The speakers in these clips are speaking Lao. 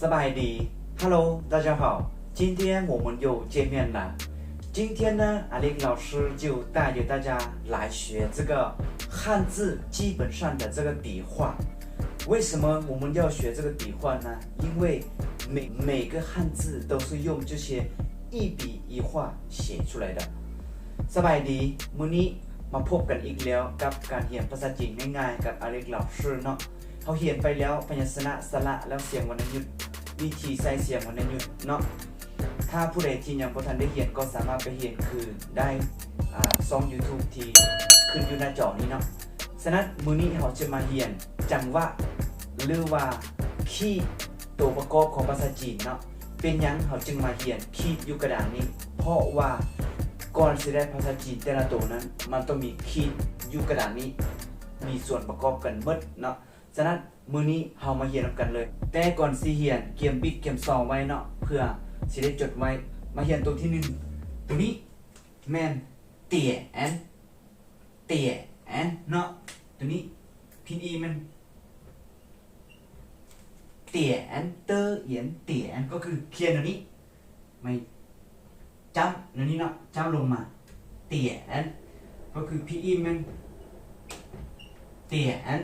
ສະບາຍດີ Hello 大家好 今天我们又见面了 今天呢 Alex 老师就带着大家来学这个汉字基本上的这个笔画 为什么我们要学这个笔画呢 因为每每个汉字都是用这些一笔一画写出来的 ສະບາຍດີ ມື້ນີ້ມາພົບກັນອີກແລ້ວກັບການຮຽນພາສາຈີນງ່າຍໆກັບ Alex 老师ເນາະ ເຮົາຮຽນໄປແລ້ວ ພະຍັນຊະນະ ສະຫຼະ ແລ້ວສຽງວັນນະຍຸດ ວິທີໃຊ້ສຽງວັນນະຍຸດເນາະ ຖ້າຜູ້ໃດທີ່ຍັງບໍ່ທັນໄດ້ຮຽນ ກໍສາມາດໄປຮຽນຄືນໄດ້ ອາ ຊ່ອງ YouTube ທີ່ຂຶ້ນຢູ່ໜ້າຈໍນີ້ເນາະ ສະນັ້ນ ມື້ນີ້ເຮົາຈະມາຮຽນຈັງຫວະ ຫຼືວ່າຄີດ ໂຕປະກອບຂອງພາສາຈີນເນາະ ເປັນຫຍັງເຮົາຈຶ່ງມາຮຽນຄີດຢູ່ກະດານນີ້ ເພາະວ່າກ່ອນຊິໄດ້ພາສາຈີນແຕ່ລະໂຕນັ້ນ ມັນຕ້ອງມີຄີດຢູ່ກະດານນີ້ ມີສ່ວນປະກອບກັນໝົດເນາະ ສະນັ້ນ ມື້ນີ້ເຮົາມາຮຽນນຳກັນເລີຍ ແຕ່ກ່ອນຊິຮຽນ ກຽມບິກກຽມຊອງໄວ້ເນາະ ເພື່ອຊິໄດ້ຈົດໄວ້ ມາຮຽນໂຕທີໜຶ່ງ ໂຕນີ້ແມ່ນ ເຕຍແອນ ເຕຍແອນ ເນາະ ໂຕນີ້ພິມອີງແມ່ນ ເຕຍແອນ ເຕີ ອຽນ ເຕຍແອນ ກໍຄືຂຽນແນວນີ້ ໄມ້ຈ້ຳແນວນີ້ເນາະ ຈ້ຳລົງມາ ເຕຍແອນ ກໍຄືພິມອີງແມ່ນ ເຕຍແອນ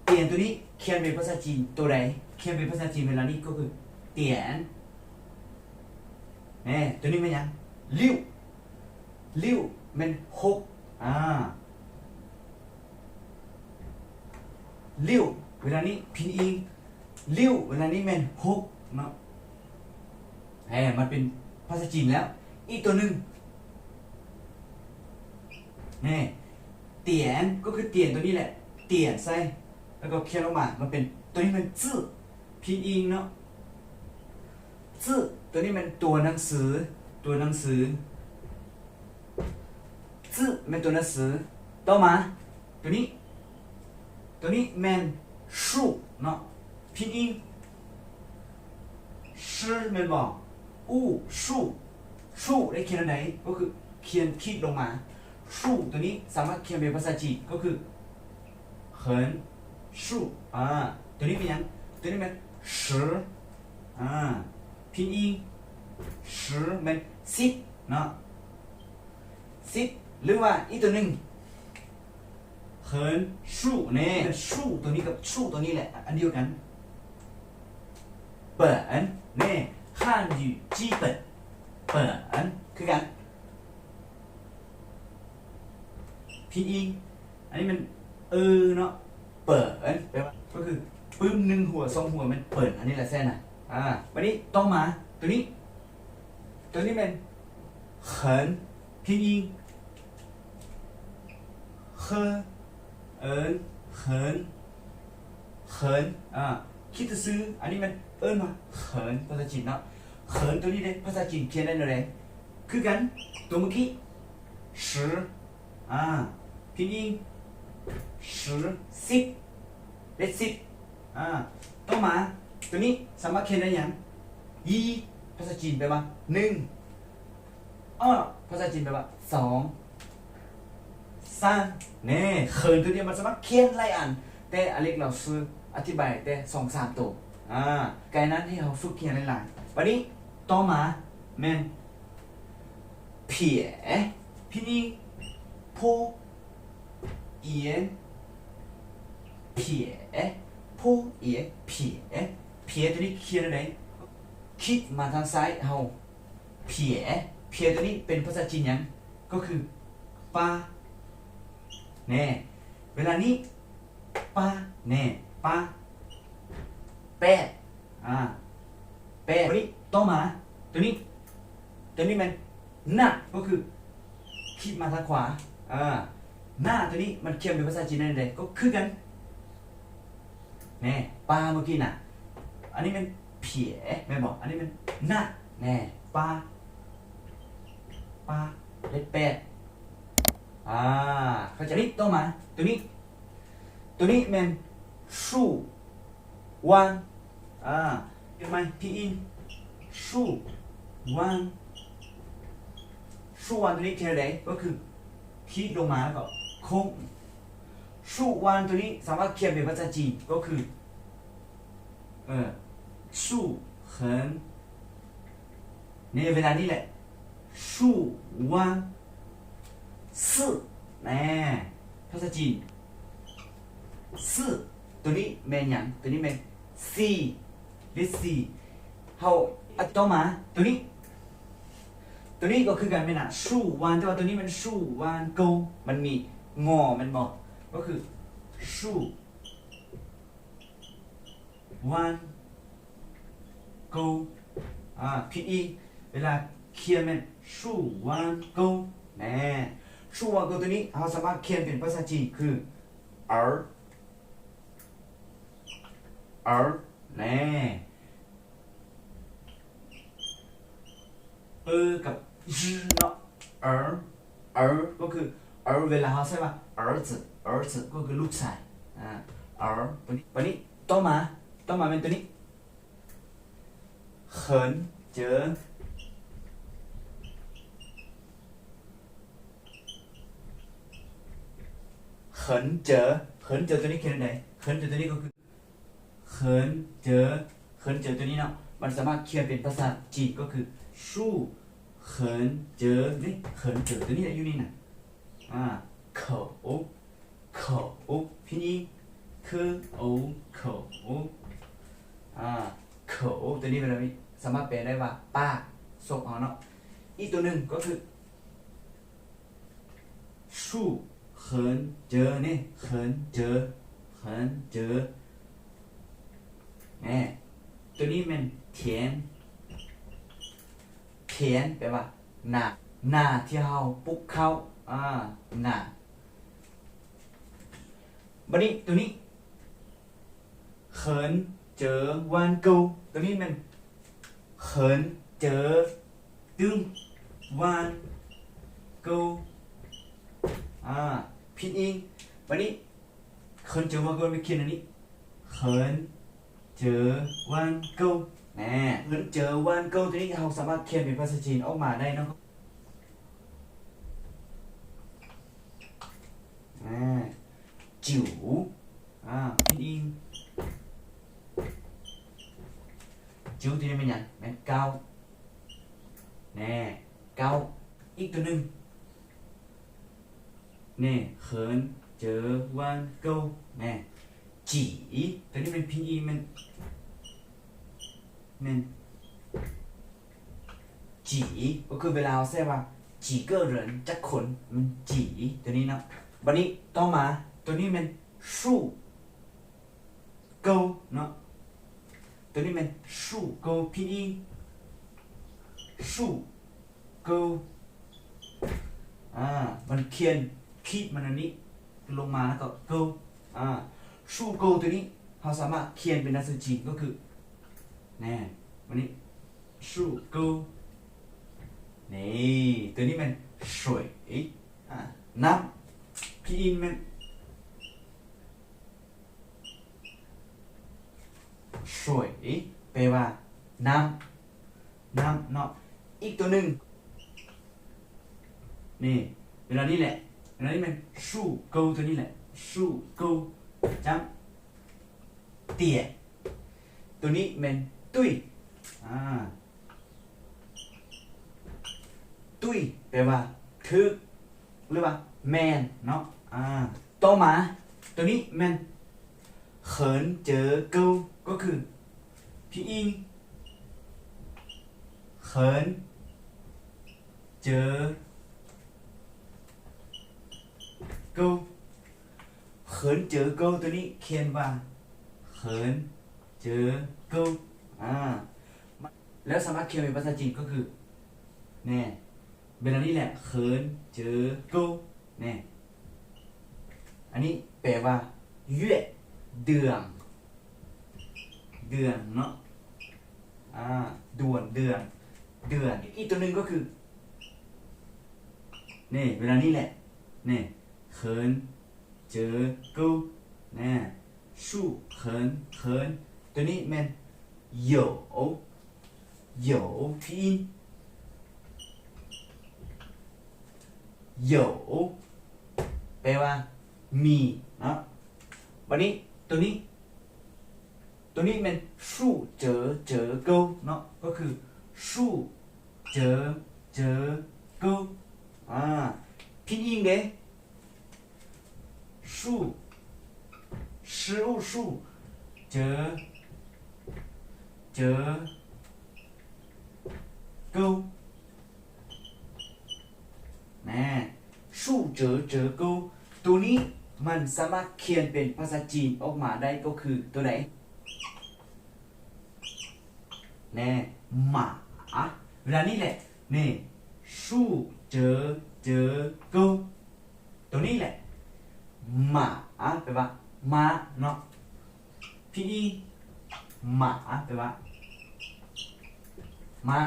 ເຕຍແອນ ໂຕນີ້ຂຽນເປັນພາສາຈີນໂຕໃດ ຂຽນເປັນພາສາຈີນເວລານີ້ກໍຄື ເຕຍແອນ ແນ່ ໂຕນີ້ແມ່ນຫຍັງ ລິ້ວ ລິ້ວ ແມ່ນຫົກ ອາ ລິ້ວ ເວລານີ້ພິມອີງ ລິ້ວ ເວລານີ້ແມ່ນຫົກເນາະ ແຮ ມັນເປັນພາສາຈີນແລ້ວ ອີກໂຕໜຶ່ງ ແນ່ ຕຽນ ກໍຄືຕຽນໂຕນີ້ແຫຼະ ຕຽນໃສ່ ແລ້ວກໍຂຽນອອກມາ ມັນເປັນ ໂຕນີ້ແມ່ນຈື້ ພິມອີງເນາະ ຈື້ ໂຕນີ້ແມ່ນຕົວໜັງສື ຕົວໜັງສື ຈື້ ແມ່ນຕົວໜັງສື ຕໍ່ມາ ໂຕນີ້ ໂຕນີ້ແມ່ນ ຊູ້ ເນາະ ພິມອີງ ຊື ແມ່ນບໍ່ ອູ້ ຊູ້ ຊູ້ ໄດ້ຂຽນແນວໃດ ກໍຄືຂຽນຂີດລົງມາ ຊູ້ ໂຕນີ້ສາມາດຂຽນເປັນພາສາຈີນ ກໍຄື ເຫິນ ຊູ້ ອາ ໂຕນີ້ແມ່ນຫຍັງ ໂຕນີ້ແມ່ນ ຊື ອາ ພິມອີງ ຊື ແມ່ນ ສິບ ເນາະ ສິບ ຫຼືວ່າອີກໂຕໜຶ່ງ ເຫິນ ຊູ້ ແນ່ ຊູ້ ໂຕນີ້ກັບ ຊູ້ ໂຕນີ້ແຫຼະ ອັນດຽວກັນ ເປິນ ແນ່ ຮານຢູ່ຈີ່ເປິນ ເປິນ ຄືກັນ ພິມອີງ ອັນນີ້ແມ່ນ ເອີ ເນາະ ເປິນ ແປວ່າ ກໍຄື ປຶ້ມໜຶ່ງຫົວສອງຫົວແມ່ນເປິນ ອັນນີ້ແຫຼະແຊນນະ ອາ ບາດນີ້ຕໍ່ມາ ໂຕນີ້ ໂຕນີ້ແມ່ນ ເຫິນ ພິມອີງ ເຮີ ເອີນ ເຫິນ ເຫິນ ອາ ຄິດຊື່ໆ ອັນນີ້ແມ່ນເອີ້ນວ່າເຫິນ ພາສາຈີນເນາະ ເຫິນ ໂຕນີ້ເດ້ ພາສາຈີນຂຽນໄດ້ແນວໃດ ຄືກັນ ໂຕມື້ກີ້ ຊື ອາ ພິມອີງ ຊື ສິບ ເລກສິບ ອາ ຕໍ່ມາ ໂຕນີ້ສາມາດຂຽນໄດ້ຫຍັງ ຢີ ພາສາຈີນແປວ່າ ໜຶ່ງ ອໍ ພາສາຈີນແປວ່າ ສອງ ສາມ ແນ່ ເຫິນໂຕນີ້ມັນສາມາດຂຽນຫຼາຍອັນ ແຕ່ອາເລັກລາວຊື່ອະທິບາຍແຕ່ສອງສາມໂຕ ອາ ກາຍນັ້ນໃຫ້ເຮົາຝຶກຂຽນຫຼາຍໆ ບາດນີ້ຕໍ່ມາແມ່ນ ເພຍ ພິມອີງ ໂພ ອຽນ ເພຍ ໂພ ອຽນ ເພຍ ເພຍ ໂຕນີ້ຂຽນແນວໃດ ຄິດມາທາງຊ້າຍເຮົາ ເພຍ ເພຍ ໂຕນີ້ເປັນພາສາຈີນຫຍັງ ກໍຄື ປາ ແນ່ ເວລານີ້ ປາ ແນ່ ປາ ແປດ ອາ ແປດ ໂຕນີ້ ຕໍ່ມາ ໂຕນີ້ ໂຕນີ້ແມ່ນ ນະ ກໍຄື ຄິດມາທາງຂວາ ອາ ນະ ໂຕນີ້ມັນຂຽນເປັນພາສາຈີນແນວໃດ ກໍຄືກັນ ແນ່ ປາ ເມື່ອກີ້ນະ ອັນນີ້ແມ່ນ ເພຍ ແມ່ນບໍ່ ອັນນີ້ແມ່ນ ນະ ແນ່ ປາ ປາ ເລກແປດ ອາ ເຂົ້າໃຈ ນີ້ ຕໍ່ມາ ໂຕນີ້ ໂຕນີ້ແມ່ນ ຊູ ວານ ອາ ເຮັດໃໝ່ ພີອິນ ຊູ ວານ ຊູ ວານ ໂຕນີ້ຂຽນແນວໃດ ກໍຄືຂີດລົງມາ ແລ້ວກໍໂຄ້ງ ຊູ ວານ ໂຕນີ້ສາມາດຂຽນເປັນພາສາຈີນ ກໍຄື ເອີ树很 ໃນເວລານີ້ແຫຼະ 树万四 ແນ່ ພາສາຈີນ 四 ໂຕນີ້ແມ່ນຫຍັງ? ໂຕນີ້ແມ່ນສີ່ ເລກສີ່ ເຮົາ ອະ ຕໍ່ມາໂຕນີ້ ໂຕນີ້ກໍຄືກັນແມ່ນນະ 树万 ແຕ່ວ່າໂຕນີ້ແມ່ນ树万够 ມັນມີງໍແມ່ນບໍ່? ກໍຄື 树万够 ອາ ຜິດອີກ ເວລາຂຽນແມ່ນ 树万够 ແນ່ 树万够 ໂຕນີ້ເຮົາສາມາດຂຽນເປັນພາສາຈີນຄື 二 二 ແນ່ 二 ກັບ 二 ເນາະ 二 二 ກໍຄື 二 ເວລາເຮົາໃຊ້ວ່າ 儿子 儿子 ກໍຄືລູກຊາຍ ອາ 二 ໂຕນີ້ ບາດນີ້ຕໍ່ມາ ຕໍ່ມາແມ່ນໂຕນີ້ 很久 很久 很久 ໂຕນີ້ຂຽນຈັ່ງໃດ? 很久 ໂຕນີ້ກໍຄື 很久 很久 ໂຕນີ້ເນາະ ມັນສາມາດຂຽນເປັນພາສາຈີນກໍຄື 树很久 ນີ້ 很久 ໂຕນີ້ແຫຼະ ຢູ່ນີ້ນະ ອາ 口 口 ພິມพ์ K O 口 ອາ 口 ໂຕນີ້ເວລານີ້ສາມາດແປໄດ້ວ່າປາກ ສົບເຮົາເນາະ ອີກໂຕໜຶ່ງກໍຄື 树很久 ນີ້ 很久 很久 ແນ່ ໂຕນີ້ແມ່ນ 田 田 ແປວ່ານາ ນາທີ່ເຮົາປູກເຂົ້າ ອາ ນາ ບາດນີ້ໂຕນີ້ 很久万够 ໂຕນີ້ແມ່ນ 很久万够 ອາ ຜິດອີກ ບາດນີ້ 很久万够 ໄປຂຽນອັນນີ້ 很久万够 ແນ່ 很久万够 ໂຕນີ້ເຮົາສາມາດຂຽນເປັນພາສາຈີນອອກມາໄດ້ເນາະ ອາ 久 ອາ ຜິດອີກ 久 ໂຕນີ້ແມ່ນຫຍັງ? ແມ່ນເກົ້າ ແນ່ ເກົ້າ ອີກໂຕໜຶ່ງ ແນ່ 很久万够 ແນ່ 几 ໂຕນີ້ແມ່ນ 拼音 ແມ່ນ ແມ່ນ 几 ກໍຄືເວລາເຮົາໃຊ້ວ່າ 几个人 ຈັກຄົນ ແມ່ນ 几 ໂຕນີ້ເນາະ ບາດນີ້ຕໍ່ມາ ໂຕນີ້ແມ່ນ 数够 ເນາະ ໂຕນີ້ແມ່ນ 数够 拼音 数够 ອາ ມັນຂຽນຂີດມັນອັນນີ້ລົງມາ ແລ້ວກໍ 够 ອາ 数够 ໂຕນີ້ເຮົາສາມາດຂຽນເປັນໜັງສືຈີນກໍຄື ແນ່ ບາດນີ້ 数够 ນີ້ ໂຕນີ້ແມ່ນ 水 ອາ ນ້ຳ 拼音 ແມ່ນ 水 ແປວ່າ ນ້ຳ ນ້ຳເນາະ ອີກໂຕໜຶ່ງ ນີ້ ເວລານີ້ແຫຼະ ເວລານີ້ແມ່ນ 数够 ໂຕນີ້ແຫຼະ 数够 ຈຳ 点 ໂຕນີ້ແມ່ນ 对 ອາ 对 ແປວ່າ ຖືກ ຫຼືວ່າ ແມ່ນເນາະ ອາ ຕໍ່ມາ ໂຕນີ້ແມ່ນ 很久够 ກໍຄື 拼音 很久够 很久够 ໂຕນີ້ຂຽນວ່າ 很久够 ອາ ແລ້ວສາມາດຂຽນເປັນພາສາຈີນກໍຄື ແນ່ ເວລານີ້ແຫຼະ 很久够 ແນ່ ອັນນີ້ແປວ່າ 月 ເດືອນ ເດືອນເນາະ ອາ ດວນ ເດືອນ ເດືອນ ອີກໂຕໜຶ່ງກໍຄື ນີ້ ເວລານີ້ແຫຼະ ນີ້ 很久够 ແນ່ 数很很 ໂຕນີ້ແມ່ນ 有 有 拼音 有 ແປວ່າ ມີ ເນາະ ບາດນີ້ ໂຕນີ້ ໂຕນີ້ແມ່ນ ສູ່ເຈີເຈີເກີາເນາະ ກໍຄື ສູ່ເຈີເຈີເກີາ. ອາ ພິນອີງເດ້ ສູ່ ສະອຸ ສູ່ ເຈີ ເຈີ ເກີາ ແນ່ ສູ່ເຈີເຈີເກີາ. ໂຕນີ້ມັນສາມາດຂຽນເປັນພາສາຈີນອອກມາໄດ້ກໍຄືໂຕໃດ? ແນ່ ໝາ. ເວລານີ້ແຫຼະ ນີ້ ສູ່ເຈີເຈີເກີາ. ໂຕນີ້ແຫຼະ ໝາ ອາ ແປວ່າ ມ້າເນາະ ພີດີ ໝາ ອາ ແປວ່າ ມ້າ.